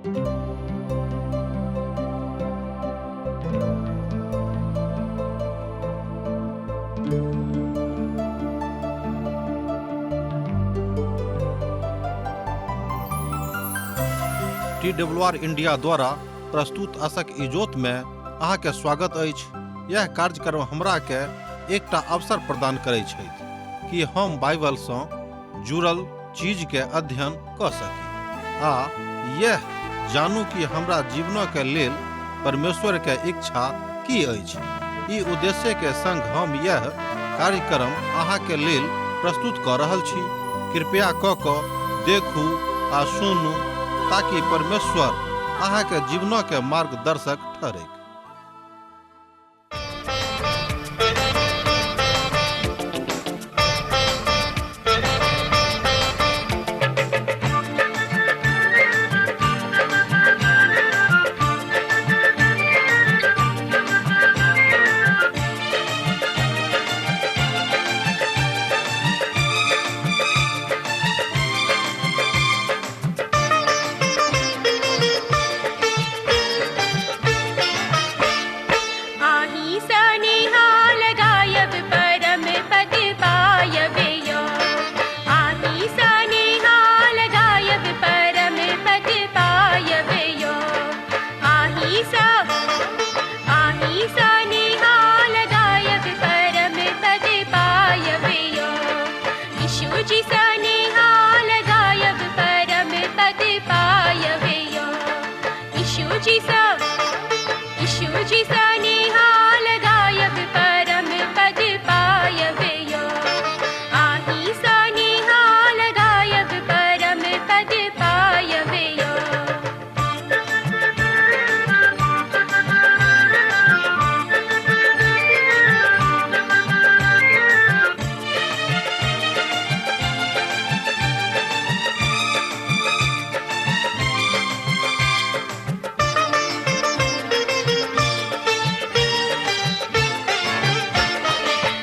T W R India द्वारा प्रस्तुत असक इजोत में अहाँके स्वागत अछि। यह कार्यक्रम हमरा के एकटा अवसर प्रदान करै छथि कि हम बाइबल सँ जुड़ल चीज के अध्ययन कऽ सकी आ यह जानू कि हमरा जीवनक के लेल परमेश्वर के इच्छा की अछि। ई उद्देश्य के संग हम यह कार्यक्रम अहाँ के लेल प्रस्तुत कऽ रहल छी। कृपया कऽ कऽ देखू आ सुनू ताकि परमेश्वर अहाँ के जीवनक के मार्गदर्शक ठहरैक। आही सनिहाल गायब परम पद पायब यो। आही सनिहाल गायब परम पद पायब यो। आही सा आही सनिहाल गायब परम पद पायब यो। यीशु जी सनिहाल गायब परम पद पायब यो। यीशु जी सा यीशु जी सनिहाल गायब परम पद पायब यो। आही सनिहाल गायब परम पद पायब यो।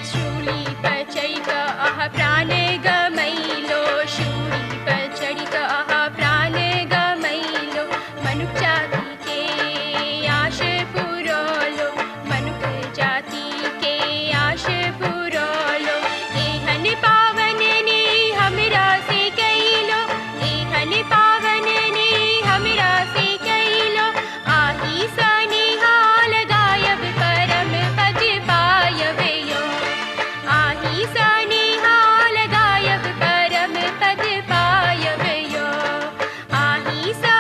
शूली पर चढ़ि कऽ अहाँ प्राण गमैलो। शूली पर चढ़ि कऽ अहाँ प्राण गमैलो। मनुख जाति के आश पुरौलो। मनुख जाति के आश पुरौलो। एहन पावन ने हमरा से कैलो। एहन पावन ने हमरा से कैलो। आही सनिहाल गायब परम पद पायब यो। आही सनिहाल गायब परम पद पायब यो। आही सा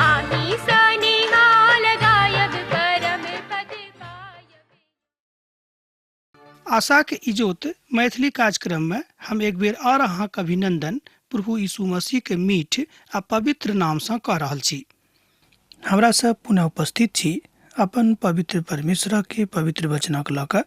आही सनिहाल गायब परम पद पायब। आशाक इजोत मैथिली कार्यक्रम में हम एक बेर और अहाँक अभिनंदन प्रभु यीशु मसीह के मीठ आ पवित्र नाम सँ कऽ रहल छी। हमरा सब पुनः उपस्थित छी अपन पवित्र परमेश्वर के पवित्र वचनक लऽ कऽ।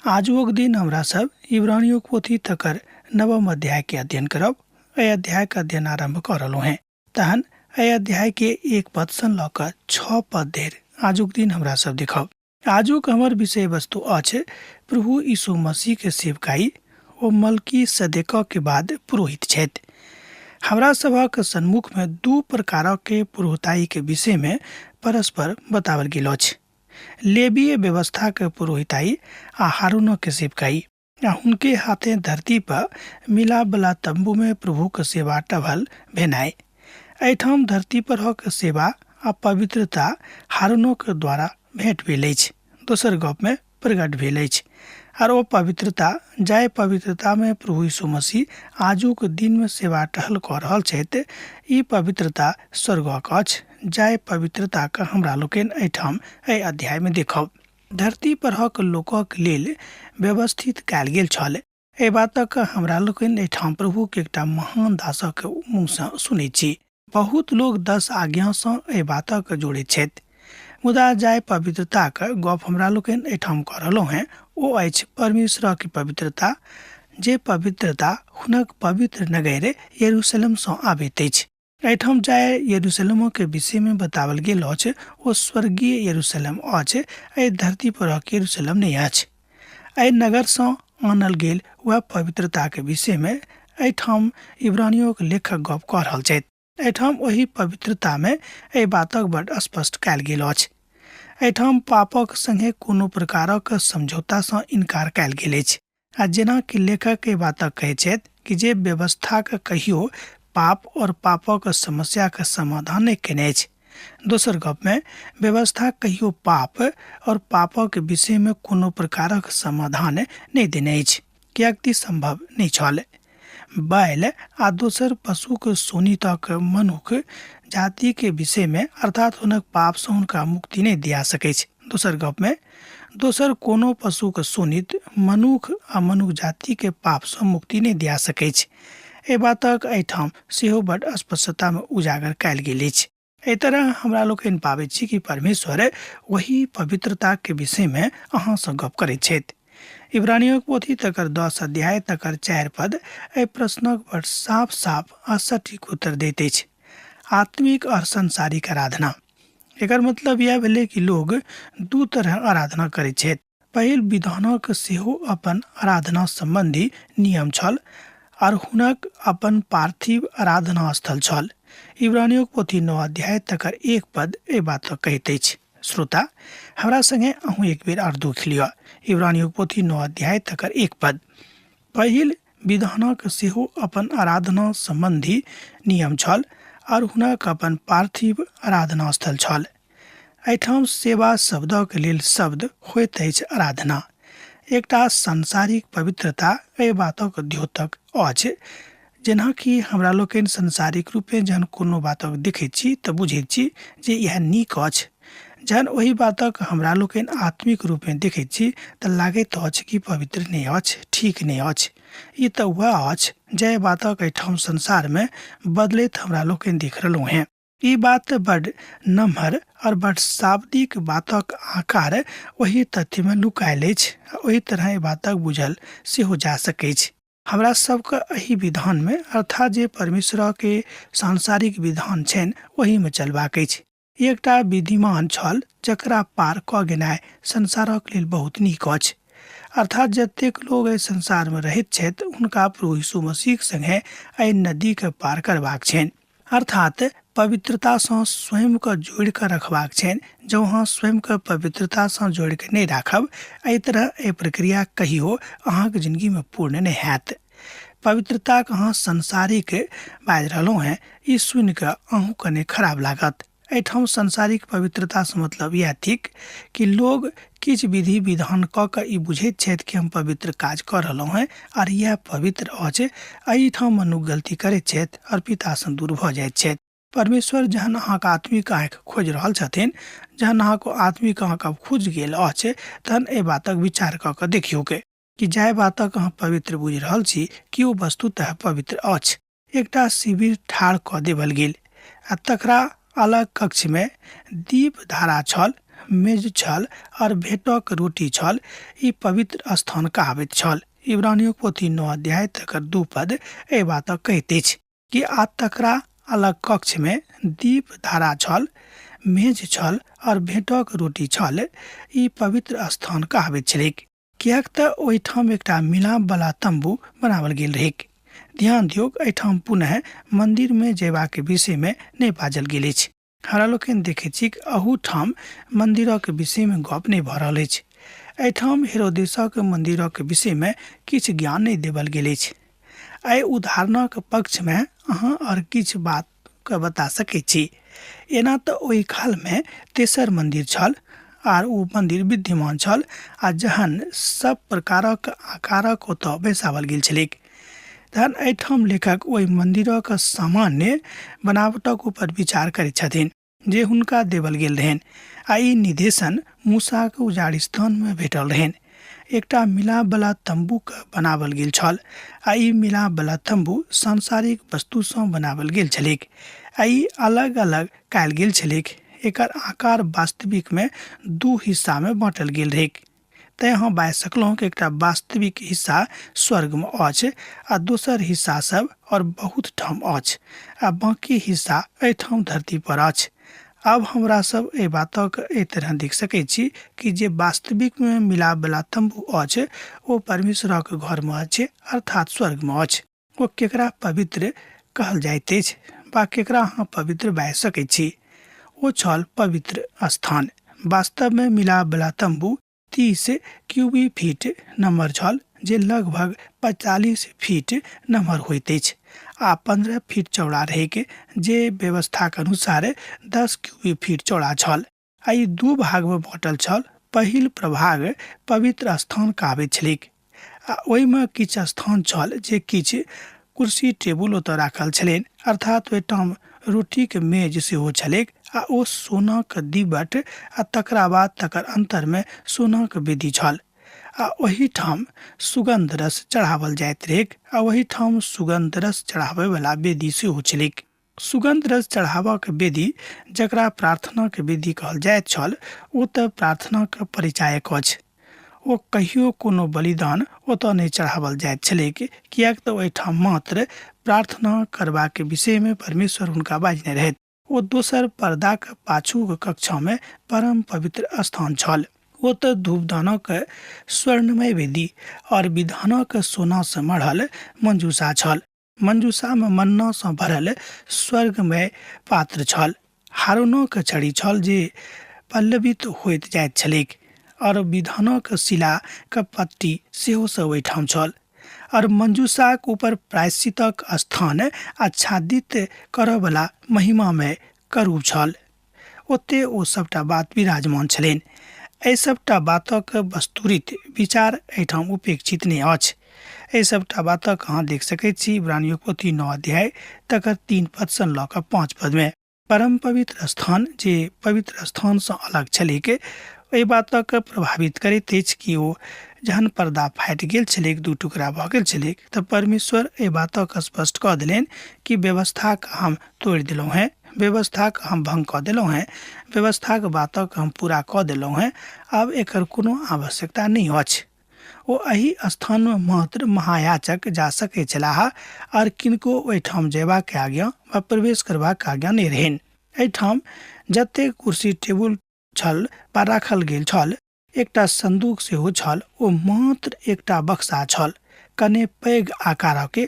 आजुक दिन हमरा सब इब्रानियों पोथी तकर नवम अध्याय के अध्ययन करब। एहि अध्याय के अध्ययन आरंभ कऽ रहलहुँ हेँ। तहन एहि अध्याय के 1 पद सँ लऽ कऽ 6 पद धरि आजुक दिन हमरा सब देखब। आजुक हमर विषय वस्तु अछि प्रभु यीशु मसीह के सेवकाई ओ मलकी सदेक के बाद पुरोहित छथि। हमरा सभक सन्मुख में 2 प्रकार के पुरोहिताई के विषय में परस्पर बतावल गेल अछि। लेवीय व्यवस्था के पुरोहिताई आ हारून के सेवकाई आ हुनके हाथे धरती पर मिलाप वाला तंबू में प्रभु के सेवा टहल भेनाइ। एहिठाम धरती पर हक सेवा आ पवित्रता हारूनो के द्वारा भेंट भेल अछि, दोसर गप में प्रकट भेल अछि। आर ओ पवित्रता जाहि पवित्रता में प्रभु यीशु मसीह आजुक दिन में सेवा टहल कऽ रहल छथि, ई पवित्रता स्वर्गक अछि, जाहि पवित्रता के हमरा लोकनि एहिठाम एहि अध्याय में देखब। धरती परहक लोकक लेल व्यवस्थित कयल गेल छल। एहि बातक हमरा लोकनि एहिठाम प्रभुक एकटा महान दासक मुँहसँ सुनैत छी। बहुत लोक 10 आज्ञासँ एहि बातक जोड़ैत छथि, मुदा जाहि पवित्रताक गप हमरा लोकनि एहिठाम कऽ रहलहुँ हेँ ओ अछि परमेश्वरक पवित्रता, जे पवित्रता हुनक पवित्र नगर यरूशलेमसँ आबैत अछि। एहिठाम जाहि यरूशलेमक विषयमे बताओल गेल अछि ओ स्वर्गीय यरूशलेम अछि, एहि धरती परक यरूशलेम नहि अछि। एहि नगरसँ आनल गेल वएह पवित्रताक विषयमे एहिठाम इब्रानियोक लेखक गप कऽ रहल छथि। एहिठाम ओहि पवित्रतामे एहि बातक बड स्पष्ट कयल गेल अछि। एहिठाम पापक संगे कोनो प्रकारक समझौतासँ इनकार कयल गेल अछि। आ जेना कि लेखक एहि बातक कहैत छथि कि जे व्यवस्थाक कहियो पाप और पापक समस्याक समाधान नहि केने अछि। दोसर गपमे व्यवस्था कहियो पाप और पापक विषयमे कोनो प्रकारक समाधान नहि देने अछि, किएक तऽ सम्भव नहि छल। बैल आ दोसर पशुक शोणितक मनुख जातिके विषयमे अर्थात हुनक पापसँ हुनका मुक्ति नहि दिया सकैछ। दोसर गपमे दोसर कोनो पशुक शोणित मनुख आ मनुख जातिके पापसँ मुक्ति नहि दिया सकैछ। एहि बातक एहिठाम सेहो बड स्पष्टतामे उजागर कयल गेल अछि। एहि तरह हमरा लोकनि पाबैत छी कि परमेश्वर ओही पवित्रताके विषयमे अहाँसँ गप करैत छथि। इब्रानियोक पोथी तकर 10 अध्याय तकर 4 पद एहि प्रश्नक बड साफ साफ आ सटीक उत्तर दैत अछि। आत्मिक और सांसारिक आराधना। एकर मतलब इएह भेलै कि लोग दू तरह आराधना करैत छथि। पहिल विधानक सेहो अपन आराधना सम्बन्धी नियम छल आर हुनक अपन पार्थिव आराधना स्थल छल। इब्रानियोक पोथी 9 अध्याय तकर 1 पद एहि बातक कहैत अछि। श्रोता, हमरा संगे अहूँ एक बेर आर दुख लिअ। इब्रानियोक पोथी 9 अध्याय तकर 1 पद। पहिल विधानक सेहो अपन आराधना सम्बन्धी नियम छल आर हुनक अपन पार्थिव आराधना स्थल छल। एहिठाम सेवा शब्दक लेल शब्द होइत अछि आराधना। एकटा सांसारिक पवित्रता एहि बातक द्योतक अछि। जेनाकि हमरा लोकनि सांसारिक रूपे जहन कोनो बातक देखैत छी तऽ बुझैत छी जे इएह नीक अछि। जहन ओहि बातक हमरा लोकनि आत्मिक रूपे देखैत छी तऽ लागैत अछि कि पवित्र नहि अछि, ठीक नहि अछि। ई तऽ वएह अछि जाहि बातक एहिठाम संसारमे बदलैत हमरा लोकनि देख रहलहुँ हेँ। ई बात बड नम्हर और बड शाब्दिक बातक आकार ओहि तथ्यमे नुकायल अछि आ ओहि तरह एहि बातक बुझल सेहो जा सकैछ। हमरा सबके एहि विधानमे अर्थात जे परमेश्वरके सांसारिक विधान छनि ओहिमे चलबाक अछि। ई एकटा विधिमान छल जकरा पार कऽ गेनाइ संसारक लेल बहुत नीक अछि। अर्थात जतेक लोग एहि संसारमे रहैत छथि हुनका प्रभु यीशु मसीहक संगे एहि नदीके पार करबाक छनि। अर्थात पवित्रतासँ स्वयंके जोड़ि कऽ रखबाक छनि। जँ अहाँ स्वयंके पवित्रतासँ जोड़ि कऽ नहि राखब, एहि तरह एहि प्रक्रिया कहियो अहाँके जिनगीमे पूर्ण नहि हैत। पवित्रताक अहाँ सांसारिक बाजि रहलहुँ हेँ, ई सुनि कऽ अहूँ कने खराब लागत। एहिठाम सांसारिक पवित्रतासँ मतलब इएह थिक कि लोग किछु विधि विधान कऽ कऽ ई बुझैत छथि कि हम पवित्र काज कऽ रहलहुँ हेँ आर इएह पवित्र अछि। एहिठाम मनुख गलती करैत छथि आओर पितासँ दूर भऽ जाइत छथि। परमेश्वर जहन अहाँके आत्मिक आँखि खोजि रहल छथिन, जहन अहाँके आत्मिक आँखि आब खुजि गेल अछि, तहन एहि बातक विचार कऽ कऽ देखियौक कि जाहि बातक अहाँ पवित्र बुझि रहल छी कि ओ वस्तुतः पवित्र अछि। एकटा शिविर ठाढ़ कऽ देवल गेल आ तकरा अलग कक्षमे दीप धारा छल, मेज छल और भेंटक रोटी छल। ई पवित्र स्थान कहाबैत छल। इब्रानियोक पोथी 9 अध्याय तकर 2 पद एहि बातक कहैत अछि कि आ तकरा अलग कक्षमे दीप धारा छल, मेज छल और भेंटक रोटी छल। ई पवित्र स्थान कहाबैत छलैक, किएक तऽ ओहिठाम एकटा मिलापवला तम्बू बनाओल गेल रहैक। ध्यान दियौक, एहिठाम पुनः मन्दिरमे जयबाक विषयमे नहि बाजल गेल अछि। हमरा लोकनि देखैत छी कि अहूठाम मन्दिरक विषयमे गप नहि भऽ रहल अछि। एहिठाम हेरोदेसक मन्दिरक विषयमे किछु ज्ञान नहि देबल गेल अछि। एहि उदाहरणक पक्षमे अहाँ आओर किछु बात के बता सकैत छी। एना तऽ ओहि कालमे तेसर मन्दिर छल आर ओ मन्दिर विद्यमान छल आ जहन सब प्रकारक आकारक ओतऽ बैसाओल गेल छलैक, तहन एहिठाम लेखक ओहि मन्दिरक सामान्य बनावटक ऊपर विचार करैत छथिन जे हुनका देवल गेल रहनि आ ई निदेशन मूसाक उजाड़ स्थानमे भेटल रहनि। एकटा मिलापवला तम्बूके बनाओल गेल छल आ ई मिलापवला तम्बू सांसारिक वस्तुसँ बनाओल गेल छलैक आ ई अलग अलग कयल गेल छलैक। एकर आकार वास्तविकमे दू हिस्सामे बाँटल गेल रहैक। तेँ अहाँ बाजि सकलहुँ कि एकटा वास्तविक हिस्सा स्वर्गमे अछि आ दोसर हिस्सा सब आओर बहुत ठाम अछि आ बाँकी हिस्सा एहिठाम धरती पर अछि। आब हमरा सब एहि बातक एहि तरह देख सकैत छी कि जे वास्तविकमे मिलापवला तम्बू अछि ओ परमेश्वरक घरमे अछि, अर्थात स्वर्गमे अछि। ओ केकरा पवित्र कहल जाइत अछि? वा केकरा अहाँ पवित्र बाजि सकैत छी। ओ छल पवित्र स्थान। वास्तवमे मिलापवला तम्बू 30 क्यूबी फीट नम्हर छल, जे लगभग 45 फीट नम्हर होइत अछि आ 15 फीट चौड़ा रहैक, जे व्यवस्थाक अनुसार 10 क्यूबी फीट चौड़ा छल। आ ई दू भागमे बाँटल छल। पहिल प्रभाग पवित्र स्थान कहबैत छलैक आ ओहिमे किछु स्थान छल जे किछु कुर्सी टेबुल ओतऽ राखल छलनि, अर्थात ओहिठाम रोटीके मेज सेहो छलैक आ ओ सोनाक दिबट आ तकरा बाद तकर अन्तरमे सोनाक वेदी छल आ ओहिठाम सुगन्ध रस चढ़ावल जाइत रहैक आ ओहिठाम सुगन्ध रस चढ़ाबयवला वेदी सेहो छलैक। सुगन्ध रस चढ़ाबऽके वेदी, जकरा प्रार्थनाके वेदी कहल जाइत छल, ओ तऽ प्रार्थनाके परिचायक अछि। ओ कहियो कोनो बलिदान ओतऽ नहि चढ़ावल जाइत छलैक, किएक तऽ ओहिठाम मात्र प्रार्थना करबाक विषयमे परमेश्वर हुनका बाजने रहथि। ओ दोसर पर्दाक पाछूक कक्षामे परम पवित्र स्थान छल। ओतऽ धूपदानक स्वर्णमय वेदी और विधानक सोनासँ मढ़ल मंजूषा छल। मंजूषामे मन्नासँ भरल स्वर्गमय पात्र छल। हारूनक छड़ी छल जे पल्लवित होइत जाइत छलैक और विधानक शिलाक पट्टी सेहो सब ओहिठाम छल और मंजूषाक ऊपर प्रायश्चितक स्थान आच्छादित करऽवला महिमामय करूब छल। ओते ओ सबटा बात विराजमान छलनि। एहि सबटा बातक वस्तुरित विचार एहिठाम उपेक्षित नहि अछि। एहि सबटा बातक अहाँ देख सकैत छी इब्रानियों पोथी 9 अध्याय तकर 3 पदसँ लऽ कऽ 5 पदमे। परम पवित्र स्थान जे पवित्र स्थानसँ अलग छलैक, एहि बातक प्रभावित करैत अछि कि ओ जहन पर्दा फाटि गेल छलैक, दू टुकड़ा भऽ गेल छलैक, तऽ परमेश्वर एहि बातक स्पष्ट कऽ देलनि कि व्यवस्थाक हम तोड़ि देलहुँ हेँ, व्यवस्थाक हम भङ्ग कऽ देलहुँ हेँ, व्यवस्थाक बातक हम पूरा कऽ देलहुँ हेँ, आब एकर कोनो आवश्यकता नहि अछि। ओ एहि स्थानमे मात्र महायाजक जा सकैत छलाह आर किनको ओहिठाम जयबाक आज्ञा वा प्रवेश करबाक आज्ञा नहि रहनि। एहिठाम जतेक कुर्सी टेबुल छल वा राखल गेल छल, एकटा संदूक सेहो छल। ओ मात्र एकटा बक्सा छल, कने पैघ आकारके।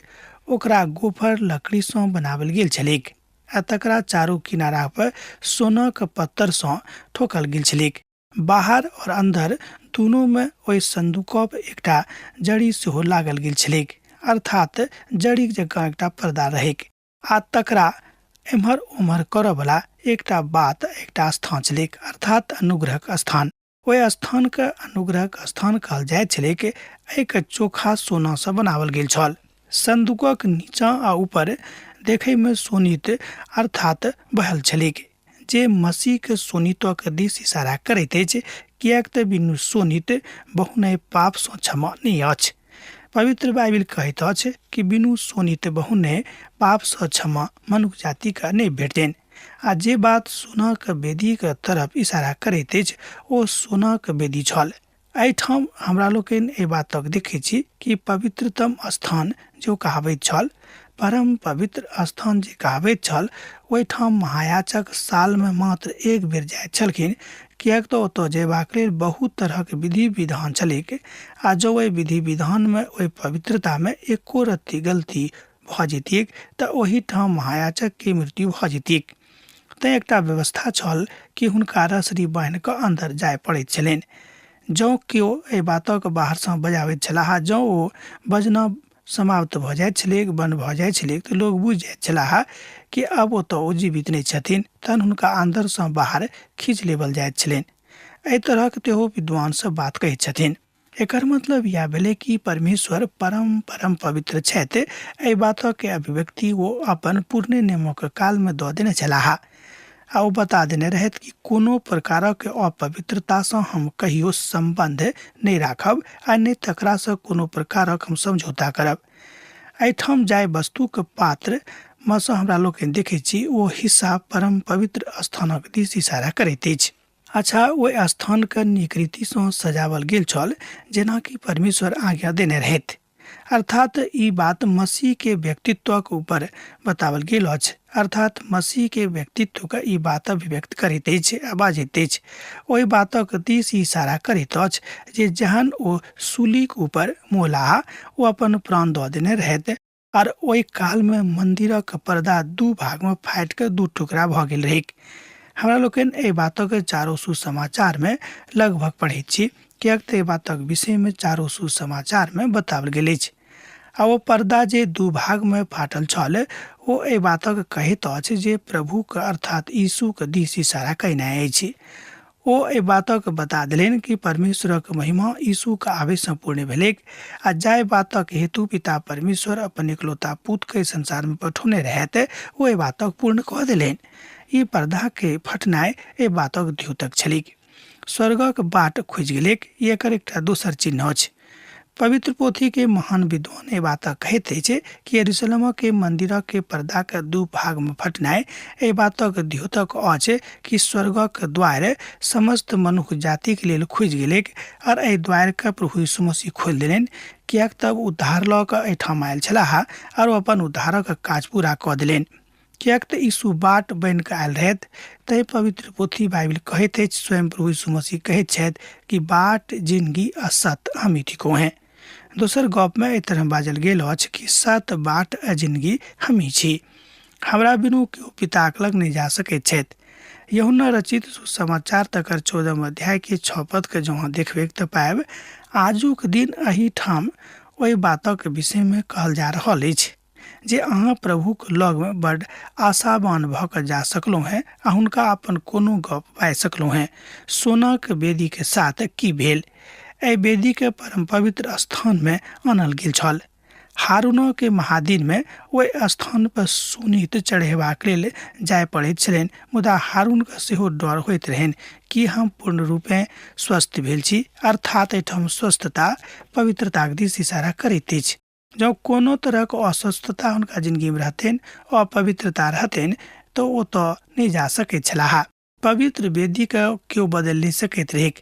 ओकरा गोफर लकड़ीसँ बनाओल गेल छलैक आ तकरा चारू किनारा पर सोनाक पत्तरसँ ठोकल गेल छलैक। बाहर और अंदर दुनूमे ओहि संदूकप एकटा जड़ी सेहो लागल गेल छलैक, अर्थात जड़ीक जकाँ एकटा पर्दा रहैक आ तकरा एम्हर ओम्हर करऽवला एकटा बात, एकटा स्थान छलैक, अर्थात अनुग्रहक स्थान। ओहि स्थानके अनुग्रहक स्थान कहल जाइत छलैक। एहिके चोखा सोनासँ बनाओल गेल छल। संदूकक नीचाँ आ ऊपर देखैमे शोणित अर्थात बहल छलैक, जे मसीहके शोणितक दिस इशारा करैत अछि, किएक तऽ बिनु शोणित बहुने पापसँ क्षमा नहि अछि। पवित्र बाइबिल कहैत अछि कि बिनु शोणित बहुने पापसँ क्षमा मनुख जातिके नहि भेटतनि। आ जे बात सोनाक वेदीक तरफ इशारा करैत अछि, ओ सोनाक वेदी छल। एहिठाम हमरा लोकनि एहि बातक देखैत छी कि पवित्रतम स्थान जो कहाबैत छल, परम पवित्र स्थान जे कहाबैत छल, ओहिठाम महायाजक सालमे मात्र एक बेर जाइत छलखिन, किएक तऽ ओतऽ जयबाक लेल बहुत तरहक विधि विधान छलैक आ जँ ओहि विधि विधानमे, ओहि पवित्रतामे एको रत्ती गलती भऽ जैतियैक तऽ ओहिठाम महायाजकके मृत्यु भऽ जैतियैक। तैँ एकटा व्यवस्था छल कि हुनका रसरी बान्हि कऽ अन्दर जाय पड़ैत छलनि। जँ केओ एहि बातक बाहरसँ बजाबैत छलाह, जँ ओ बजना समाप्त भऽ जाइत छलैक, बन्द भऽ जाइत छलैक, तऽ लोक बुझि जाइत छलाह कि आब ओतऽ ओ जीवित नहि छथिन, तहन हुनका अन्दरसँ बाहर खींच लेबल जाइत छलनि। एहि तरहक तेहो विद्वान सब बात कहैत छथिन। एकर मतलब इएह भेलै कि परमेश्वर परम परम पवित्र छथि। एहि बातक अभिव्यक्ति ओ अपन पुरने नियमक कालमे दऽ देने छलाह आ ओ बता देने रहथि कि कोनो प्रकारक अपवित्रतासँ हम कहियो सम्बन्ध नहि राखब आ नहि तकरासँ कोनो प्रकारक हम समझौता करब। एहिठाम जाहि वस्तुक पात्र मे सँ हमरा लोकनि देखैत छी, ओ हिस्सा परम पवित्र स्थानक दिस इशारा करैत अछि। अच्छा, ओहि स्थानके नीक रीतिसँ सजावल गेल छल, जेनाकि परमेश्वर आज्ञा देने रहथि। अर्थात ई बात मसीहके व्यक्तित्वक ऊपर बतावल गेल अछि। अर्थात मसीहके व्यक्तित्वके ई बात अभिव्यक्त करैत अछि आ बाजैत अछि। ओहि बातक दिस इशारा करैत अछि जे जहन ओ सूलीक ऊपर मोलाह, ओ अपन प्राण दऽ देने रहथि। आर ओहि कालमे मन्दिरक पर्दा दू भागमे फाटि कऽ दू टुकड़ा भऽ गेल रहैक। हमरा लोकनि एहि बातक चारो सुसमाचारमे लगभग पढ़ैत छी, किएक तऽ एहि बातक विषयमे चारो सुसमाचारमे बताओल गेल अछि। आ ओ पर्दा जे दू भागमे फाटल छल ओ एहि बातक कहैत अछि जे प्रभुक अर्थात यीशुक दिस इशारा कयने अछि। ओ एहि बातक बता देलनि कि परमेश्वरक महिमा यीशुक आबयसँ पूर्ण भेलैक आ जाहि बातक हेतु पिता परमेश्वर अपन इकलौता पुतके संसारमे पठौने रहथि ओ एहि बातक पूर्ण कऽ देलनि। ई पर्दाके फटनाइ एहि बातक द्योतक छलैक। स्वर्गक बाट खुजि गेलैक, ई एकर एकटा दोसर चिन्ह अछि। पवित्र पोथी के महान विद्वान एहि बातक कहैत अछि कि यरूशलेमक के मंदिरक के पर्दा के दू भाग में फटनाइ एहि बातक द्योतक अछि कि स्वर्गक द्वार समस्त मनुख जातिक लेल खुजि गेलैक और एहि द्वार के प्रभु यीशु मसीह खोलि देलनि, किएक तब उद्धार लऽ कऽ एहिठाम आयल छलाह और अपन उद्धारक काज पूरा कऽ देलनि। किएक तऽ यीशु बाट बनि कऽ आयल रहथि, तैँ पवित्र पोथी बाइबिल कहैत अछि, स्वयं प्रभु यीशु मसीह कहैत छथि कि बाट, जिनगी आ सत्य हम ही थिको हैं। दोसर गपमे एहि तरह बाजल गेल अछि कि सत्य, बाट आ जिनगी हम ही छी। हमरा बिनु केओ पिताक लग नहि जा सकैत छथि। यूहन्ना रचित सुसमाचार तकर 14 अध्याय के 6 पद के जँ अहाँ देखबैक तऽ पायब आजुक दिन एहिठाम ओहि बातक विषयमे कहल जा रहल अछि जे अहाँ प्रभुक लगमे बड्ड आशावान भऽ कऽ जा सकलहुँ हेँ आ हुनका अपन कोनो गप बाजि सकलहुँ हेँ। सोनाक वेदीक साथ की भेल? एहि वेदीकेँ परम पवित्र स्थानमे आनल गेल छल। हारूनक महादिनमे ओहि स्थानपर शोणित चढ़ेबाक लेल जाय पड़ैत छलनि, मुदा हारूनकेँ सेहो डर होइत रहनि कि हम पूर्ण रूपेँ स्वस्थ भेल छी, अर्थात एहिठाम स्वस्थता पवित्रताक दिस इशारा करैत अछि। जँ कोनो तरहक अस्वस्थता हुनका जिनगीमे रहतनि, अपवित्रता रहतनि, तऽ ओतऽ नहि जा सकैत छलाह। पवित्र वेदीके केओ बदलि नहि सकैत रहैक।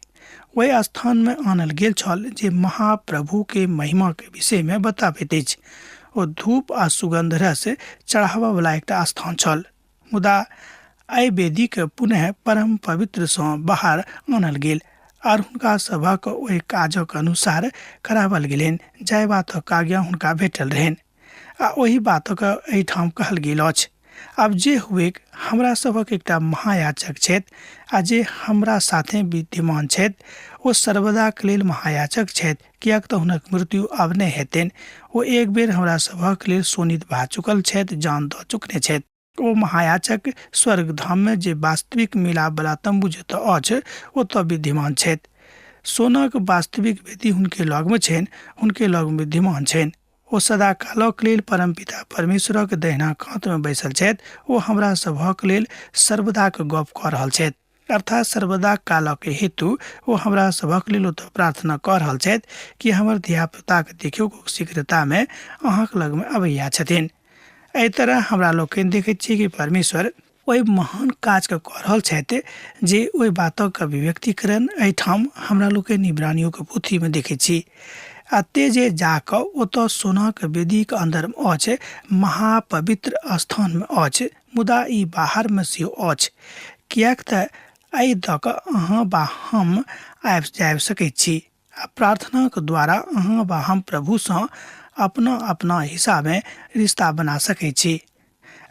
ओहि स्थानमे आनल गेल छल जे महाप्रभुके महिमाके विषयमे बताबैत अछि। ओ धूप आ सुगन्ध रस चढ़ाबऽवला एकटा स्थान छल। मुदा एहि वेदीके पुनः परम पवित्रसँ बाहर आनल गेल आर हुनका सभक ओहि काजक अनुसार कराओल गेलनि जाहि बातक आज्ञा हुनका भेटल रहनि आ ओहि बातक एहिठाम कहल गेल अछि। आब जे हुएक, हमरा सभक एकटा महायाजक छथि आ जे हमरा साथे विद्यमान छथि ओ सर्वदाक लेल महायाजक छथि, किएक तऽ हुनक मृत्यु आब नहि हेतनि। ओ एक बेर हमरा सभक लेल शोणित भऽ चुकल छथि, जान दऽ चुकने छथि। ओ महायाजक स्वर्ग धाममे जे वास्तविक मिलापवला तम्बू जतऽ अछि ओतऽ विद्यमान छथि। सोनाक वास्तविक वेदी हुनके लगमे छनि, हुनके लगमे विद्यमान छनि। ओ सदाकालक लेल परमपिता परमेश्वरक दहिना कातमे बैसल छथि। ओ हमरा सभक लेल सर्वदाक गप कऽ रहल छथि। अर्थात सर्वदा कालक हेतु ओ हमरा सभक लेल ओतऽ प्रार्थना कऽ रहल छथि कि हमर धियापुताके देखियौ शीघ्रतामे अहाँक लगमे अबैया छथिन। एहि तरह हमरा लोकनि देखैत छी कि परमेश्वर ओहि महान काजके कऽ रहल छथि जे ओहि बातक अभिव्यक्तिकरण एहिठाम हमरा लोकनि इब्रानियोके पोथीमे देखैत छी। आ ते जे जाकऽ ओतऽ सोनाक वेदीक अन्दरमे अछि, महापवित्र स्थानमे अछि, मुदा ई बाहरमे सेहो अछि, किएक तऽ एहि दऽ कऽ अहाँ वा हम आबि जाबि सकैत छी आ प्रार्थनाक द्वारा अहाँ वा हम प्रभुसँ अपना अपना हिसाबेँ रिश्ता बना सकैत छी।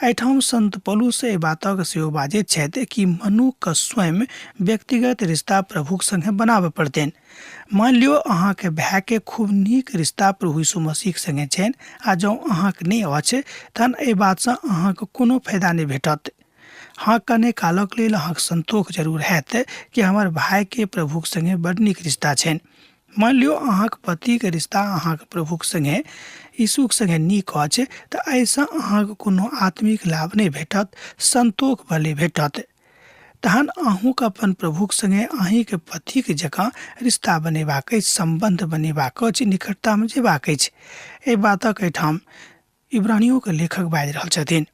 एहिठाम संत पौलुस एहि बातक सेहो बाजैत छथि कि मनुखके स्वयं व्यक्तिगत रिश्ता प्रभुक संगे बनाबय पड़तनि। मानि लियौ अहाँके भायके खूब नीक रिश्ता प्रभु यीशु मसीहके संगे छनि आ जँ अहाँके नहि अछि तहन एहि बातसँ अहाँके कोनो फायदा नहि भेटत। हँ, कने कालक लेल अहाँके संतोष जरूर हैत कि हमर भायके प्रभुक संगे बड नीक रिश्ता छनि। मानि लियौ अहाँके पतिके रिश्ता अहाँके प्रभुक संगे यीशुक संगे नीक अछि तऽ एहिसँ अहाँके कोनो आत्मिक लाभ नहि भेटत, संतोष भले भेटत। तहन अहूँके अपन प्रभुक संगे अहीँके पतिके जकाँ रिश्ता बनेबाक अछि, सम्बन्ध बनेबाक अछि, निकटतामे जेबाक अछि। एहि बातक एहिठाम इब्रानियोके लेखक बाजि रहल छथिन।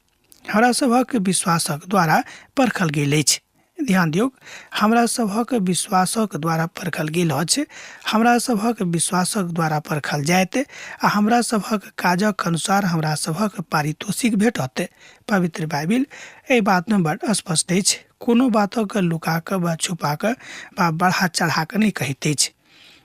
हमरा सभक विश्वासक द्वारा परखल गेल अछि। ध्यान दियौक, हमरा सभक विश्वासक द्वारा परखल गेल अछि, हमरा सभक विश्वासक द्वारा परखल जायत आ हमरा सभक काजक अनुसार हमरा सभक पारितोषिक भेटत। पवित्र बाइबिल एहि बातमे बड स्पष्ट अछि। कोनो बातक लुका कऽ वा छुपा कऽ वा बढ़ा चढ़ा कऽ नहि कहैत अछि।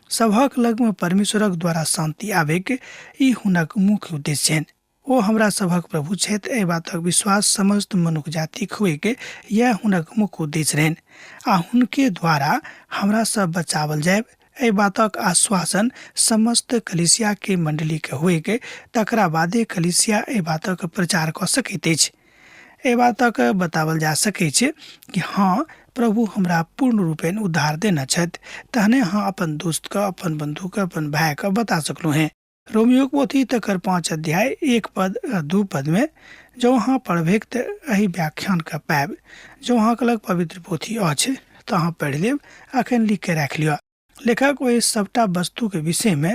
सभक लगमे परमेश्वरक द्वारा शान्ति आबैक ई हुनक मुख्य उद्देश्य छनि। ओ हमरा सभक प्रभु छथि, एहि बातक विश्वास समस्त मनुख जातिक होइक, यैह हुनक मुख्य उद्देश्य रहनि आ हुनके द्वारा हमरा सब बचावल जायब, एहि बातक आश्वासन समस्त कलीसिया के मंडली के होइक, तकरा बादे कलीसिया एहि बातक प्रचार कऽ सकैत अछि। एहि बातक बतावल जा सकैत छै कि हँ, प्रभु हमरा पूर्ण रूपेण उद्धार देने छथि, तहने अहाँ अपन दोस्तके, अपन बंधुके, अपन भायके बता सकलहुँ हेँ। रोमियोक पोथी तकर 5 अध्याय 1 पद आ 2 पद में जँ अहाँ पढ़बैक तऽ एहि व्याख्यानके पायब। जँ अहाँके लग पवित्र पोथी अछि तऽ अहाँ पढ़ि लेब, अखन लिख के राखि लिअ। लेखक ओहि सभटा वस्तुके विषयमे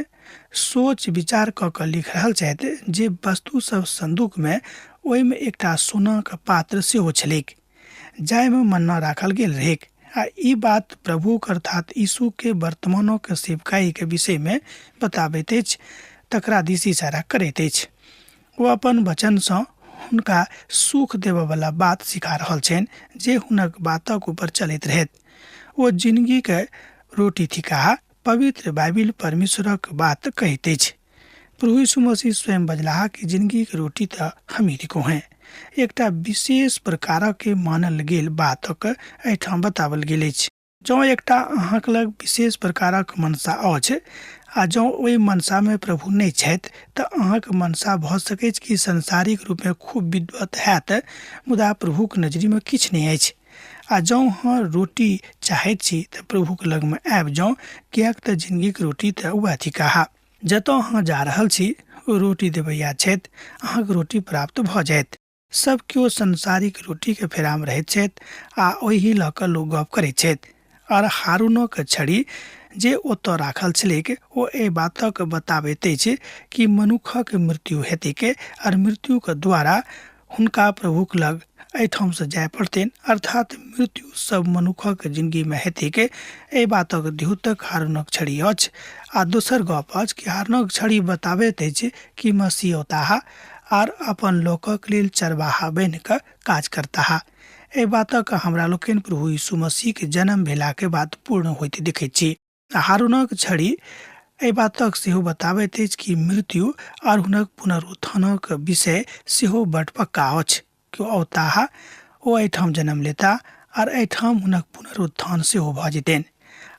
सोच विचार कऽ कऽ लिख रहल छथि जे वस्तु सब संदूकमे ओहिमे एकटा सोनाक पात्र सेहो छलैक जाहिमे मन्ना राखल गेल रहैक आ ई बात प्रभुक अर्थात यीशुके वर्तमानक सेवकाईके विषयमे बताबैत अछि, तकरा दिस इशारा करैत अछि। ओ अपन वचनसँ हुनका सुख देबयवला बात सिखा रहल छनि जे हुनक बातक ऊपर चलैत रहैत। ओ जिनगीके रोटी थिकाह, पवित्र बाइबिल परमेश्वरक बात कहैत अछि। प्रभु यीशु मसीह स्वयं बजलाह कि जिनगीके रोटी तऽ हमही थिकहुँ हेँ। एकटा विशेष प्रकारक मानल गेल बातक एहिठाम बताओल गेल अछि। जँ एकटा अहाँक लग विशेष प्रकारक मनसा अछि आ जँ ओहि मनसामे प्रभु नहि छथि तऽ अहाँक मनसा भऽ सकैछ कि सांसारिक रूपमे खूब विद्वत हैत, मुदा प्रभुक नजरिमे किछु नहि अछि। आ जँ अहाँ रोटी चाहैत छी तऽ प्रभुक लगमे आबि जाउ, किएक तऽ जिनगीक रोटी तऽ वएह थिकाह। जतऽ अहाँ जा रहल छी ओ रोटी देबैया छथि, अहाँक रोटी प्राप्त भऽ जायत। सब केओ सांसारिक रोटीके फेरामे रहैत छथि आ ओहि लऽ कऽ लोक गप करैत छथि। आर हारूनक छड़ी जे ओतऽ राखल छलैक ओ एहि बातक बताबैत अछि कि मनुखक मृत्यु हेतैक आर मृत्युक द्वारा हुनका प्रभुक लग एहिठामसँ जाय पड़तनि, अर्थात मृत्यु सब मनुखक जिनगीमे हेतैक, एहि बातक द्योतक हारूनक छड़ी अछि। आ दोसर गप अछि कि हारूनक छड़ी बताबैत अछि कि मसीह औताह आर अपन लोकक लेल चरवाहा बनि कऽ काज करताह। एहि बातक हमरा लोकनि प्रभु यीशु मसीहके जन्म भेलाके बाद पूर्ण होइत देखैत छी। हारूनक छड़ी एहि बातक सेहो बताबैत अछि कि मृत्यु आर हुनक पुनरुत्थानक विषय सेहो बड पक्का अछि। केओ औताह, ओ एहिठाम जन्म लेता आर एहिठाम हुनक पुनरुत्थान सेहो भऽ जेतनि।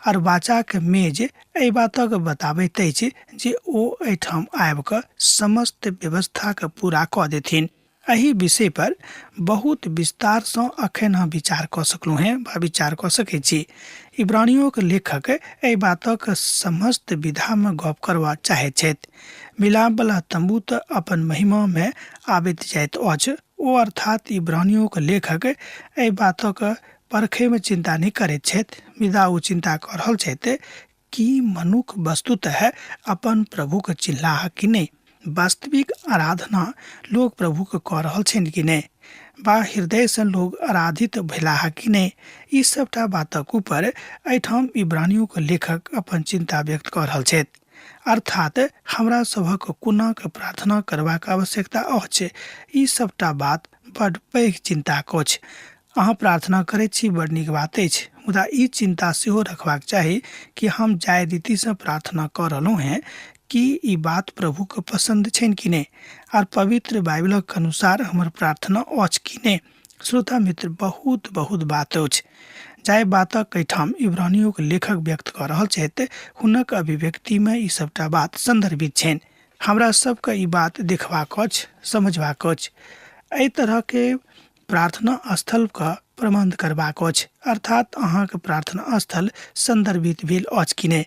आर वाचाक मेज एहि बातक बताबैत अछि जे ओ एहिठाम आबि कऽ समस्त व्यवस्थाके पूरा कऽ देथिन। एहि विषय पर बहुत विस्तारसँ अखन हम विचार कऽ सकलहुँ हेँ वा विचार कऽ सकै छी। इब्रानियोक लेखक एहि बातक समस्त विधामे गप करबा चाहैत छथि। मिलापवला तम्बू तऽ अपन महिमामे आबैत जाइत अछि, ओ अर्थात इब्रानियोक लेखक एहि बातक परखैमे चिन्ता नहि करैत छथि, मुदा ओ चिन्ता कऽ रहल छथि कि मनुख वस्तुतः अपन प्रभुके चिन्हलाह कि नहि, वास्तविक आराधना लोक प्रभुके कऽ रहल छनि कि नहि, वा हृदयसँ लोक आराधित भेलाह कि नहि। ई सभटा बातक ऊपर एहिठाम इब्रानियोक लेखक अपन चिन्ता व्यक्त कऽ रहल छथि। अर्थात हमरा सभक कोना कऽ प्रार्थना करबाक आवश्यकता अछि, ई सभटा बात बड पैघ चिन्ताक अछि। अहाँ प्रार्थना करैत छी, बड़ नीक बात अछि, मुदा ई चिन्ता सेहो रखबाक चाही कि हम जाहि रीतिसँ प्रार्थना कऽ रहलहुँ हेँ कि ई बात प्रभुके पसन्द छनि कि नहि, आर पवित्र बाइबलक अनुसार हमर प्रार्थना अछि कि नहि। श्रोता मित्र, बहुत बहुत बात अछि जाहि बातक एहिठाम इब्रानियोक लेखक व्यक्त कऽ रहल छथि, हुनक अभिव्यक्तिमे ई सभटा बात सन्दर्भित छनि। हमरा सबके ई बात देखबाक अछि, समझबाक अछि। एहि तरहके प्रार्थना स्थलके प्रबन्ध करबाक अछि, अर्थात अहाँके प्रार्थना स्थल सन्दर्भित भेल अछि कि नहि।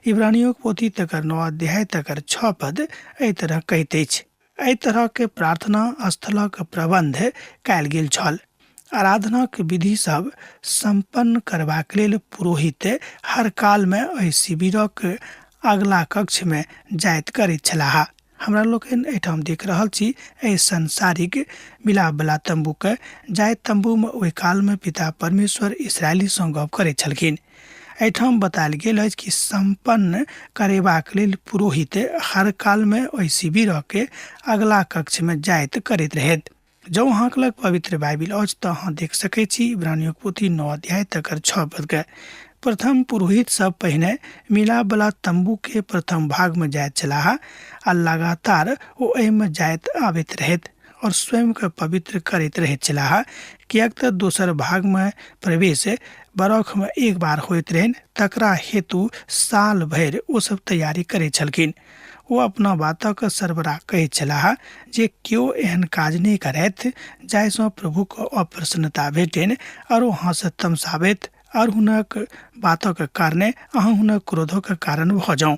इब्रानियोक पोथी तकर 9 अध्याय तकर 6 पद एहि तरह कहैत अछि। एहि तरहके प्रार्थना स्थलक प्रबन्ध कयल गेल छल। आराधनाक विधि सब सम्पन्न करबाक लेल पुरोहित हर कालमे एहि शिविरक अगला कक्षमे जाइत करैत छलाह। हमरा लोकनि एहिठाम देख रहल छी एहि सांसारिक मिलापवला तम्बूके, जाहि तम्बूमे ओहि कालमे पिता परमेश्वर इसराइलीसँ गप करैत छलखिन। एहिठाम बतायल गेल अछि कि सम्पन्न करेबाक लेल पुरोहित हर कालमे ओहि शिविरके अगला कक्षमे जाइत करैत रहैत। जँ अहाँके लग पवित्र बाइबिल अछि तऽ अहाँ देख सकै छी इब्रानियोक पोथी 9 अध्याय तकर 6 पदके। प्रथम पुरोहित सब पहिने मिलापवला तम्बू के प्रथम भाग में जाइत छलाह आ लगातार ओ एहिमे जाइत आबैत रहैत और स्वयं के पवित्र करैत रहैत छलाह, किएक तऽ दोसर भागमे प्रवेश बरखमे एक बार होइत रहनि, तकरा हेतु साल भरि ओ सब तैयारी करैत छलखिन। ओ अपना बातक सरबराह कहैत छलाह जे केओ एहन काज नहि करथि जाहिसँ प्रभुक अप्रसन्नता भेटनि और ओ अहाँसँ तमसाबैत और हुनक बातक कारणे अहाँ हुनक क्रोधक कारण भऽ जाउ।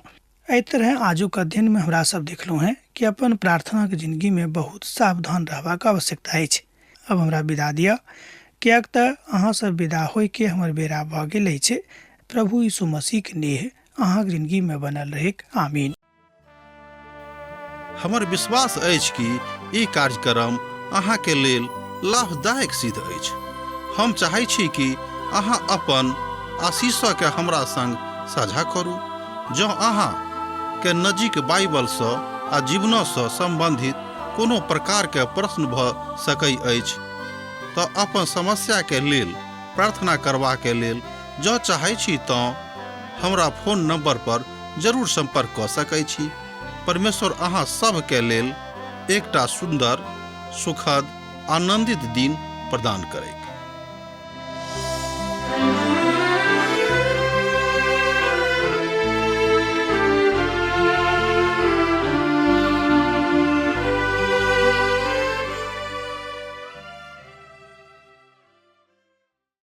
एहि तरहे आजुक अध्ययनमे हमरा सब देखलहुँ हेँ कि अपन प्रार्थनाक जिनगीमे बहुत सावधान रहबाक आवश्यकता अछि। अब हमरा विदा दिअ, किएक तऽ अहाँसँ विदा होइके हमर बेरा भऽ गेल अछि। प्रभु यीशु मसीहक नेह अहाँक जिनगीमे बनल रहैक। आमीन। हमर विश्वास अछि कि ई कार्यक्रम अहाँके लेल लाभदायक सिद्ध अछि। हम चाहै छी कि अहाँ अपन आशीषके हमरा संग साझा करू। जँ अहाँ के नजीक बाइबलसँ आ जीवनसँ सम्बन्धित कोनो प्रकारके प्रश्न भऽ सकै अछि तऽ अपन समस्याके लेल प्रार्थना करबाके लेल जँ चाहै छी तँ हमरा फोन नंबर पर जरूर संपर्क कऽ सकै छी। परमेश्वर अहाँ सभके लेल एकटा सुन्दर, सुखद, आनंदित दिन प्रदान करैत।